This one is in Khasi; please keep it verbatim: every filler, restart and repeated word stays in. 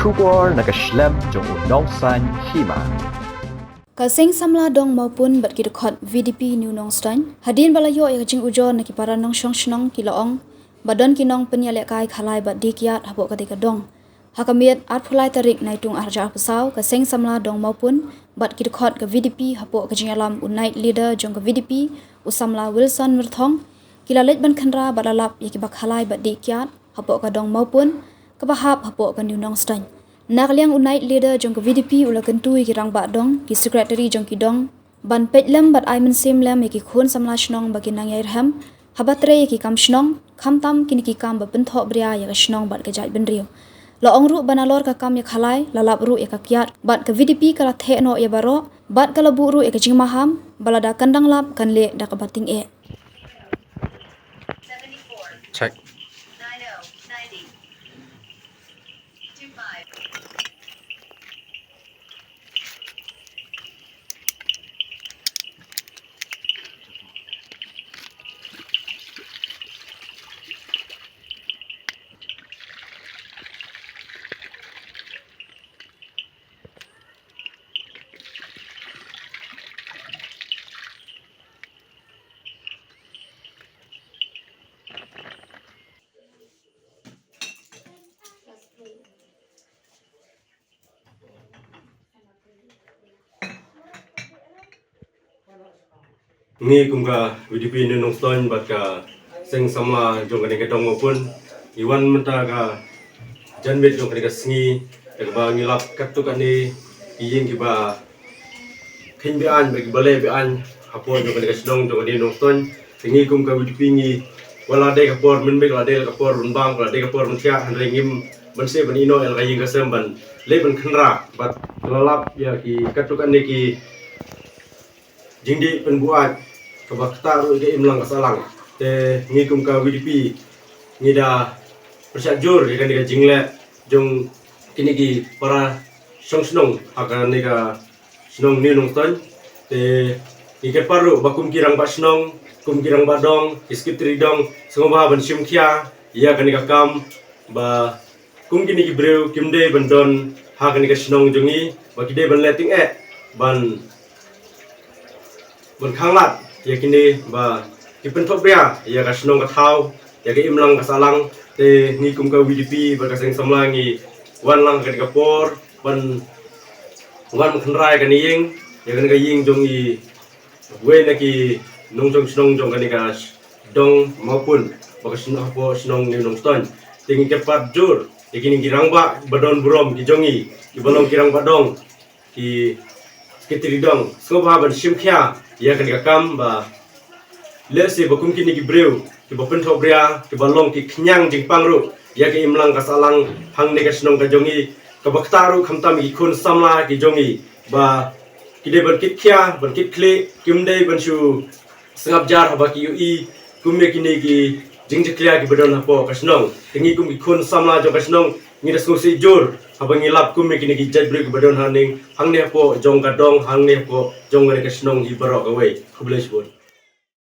Khubor na ka shlem jong u nongsan hima. Ka Seng Samla Dong Mawpun bad ki dkhot V D P New Nongstoiñ, hadien ba la ïoh ïa ka jingujor na ki para nongshong shnong ki la ong ba don ki nongpynïalehkai khalai bad die kiad hapoh katei ka dong. Ha ka miet arphew lai tarik Naitung arhajar arphew saw, ka Seng Samla Dong Mawpun bad ki dkhot ka V D P hapoh ka jingïalam u Night Leader jong ka V D P, u Samla Wilson Myrthong, ki la leit ban khynra bad la lap ïa kiba khalai bad die kiad hapoh ka dong Mawpun kaba hap hapoh ka New Nongstoiñ. Na ka liang u Night Leader jong ka V D P u la kyntu ïa ki rangbah dong, ki secretary jong ki dong, ban peit lem bad ai mynsiem lem ïa ki khun samla shnong ba ki nang ïai rhem haba trei ïa ki kam shnong, khamtam kine ki kam ba pynthohbria ïa ka shnong bad ka jaitbynriew. La ong ruh ba nalor ka kam ïa khalai, la lap ruh ïa ka kiad bad ka V D P ka la theh noh ïa baroh bad ka la buh ruh ïa ka jingmaham ba lada kan dang lap kan leh da kaba tyngeh. Check. Ngi kum ka V D P New Nongstoiñ bad ka Seng Samla jong kane ka dong Mawpun, ngi wan mynta ka janmiet jong kane ka sngi, da kaba ngi lap katto katne ki ïing kiba kheiñ be-aiñ bad kiba leh be-aiñ hapoh jong kane ka shnong jong kane Nongstoiñ. Te ngi kum ka V D P ngi, wat la dei ka por mynmiet, la dei ka por mynbam, la dei ka por mynthiah, hynrei ngim banse ban ïehnoh ïa la ka ïing ka sem ban leit ban khynra bad la lap ïa ki katto katne ki jingdih pynbuaid kaba ktah ruh ïa ka imlang ka sahlang. Te ngi kum ka V D P ngi da pyrshah jur ïa kane ka jingleh jong kine ki para shong shnong ha kane ka shnong New Nongstoiñ. Te ngi kyrpad ruh ba kum ki rangbah shnong, kum ki rangbah dong, ki secretary dong, sngewbha ban shim khia ïa kane ka kam ba kum kine ki briew kim dei ban don ha kane ka shnong jong ngi, ba ki dei ban leh tyngeh ban ban khanglad ïa kine ba ki pynthohbria ïa ka shnong ka thaw, ïa ka imlang ka sahlang. Te ngi kum ka V D P bad ka Seng Samla ngi wan lang ha kane ka por ban wan khynra ïa kane ïing, ïa kane ka ïing jong i wei na ki nongshong shnong jong kane ka dong Mawpun, ba ka shnong hapoh shnong New Nongstoiñ. Te ngi kyrpad jur ïa kine ki rangbah ba don burom ki jong ngi, kiba long ki rangbah dong, ki secretary dong, sngewbha ban shim khia ïa kane ka kam ba lehse ba kum kine ki briew kiba pynthohbria, kiba long ki khñiang jingpang ruh ïa ka imlang ka sahlang hangne ka shnong ka jong ngi, kaba ktah ruh khamtam ki khun samla ki jong ngi, ba ki dei ban kit khia, ban kit khlieh, kim dei ban shu sngap jar haba ki ïohi kum ïa kine ki jingjakhlia kiba don hapoh ka shnong. Te ngi kum ki khun samla jong ka shnong ngi da sngewsih jur haba ngi lap kum ïa kine ki jaitbynriew kiba don hangne, hangne hapoh jong ka dong, hangne hapoh jong kane ka shnong hi baroh kawei. Khublei shibun.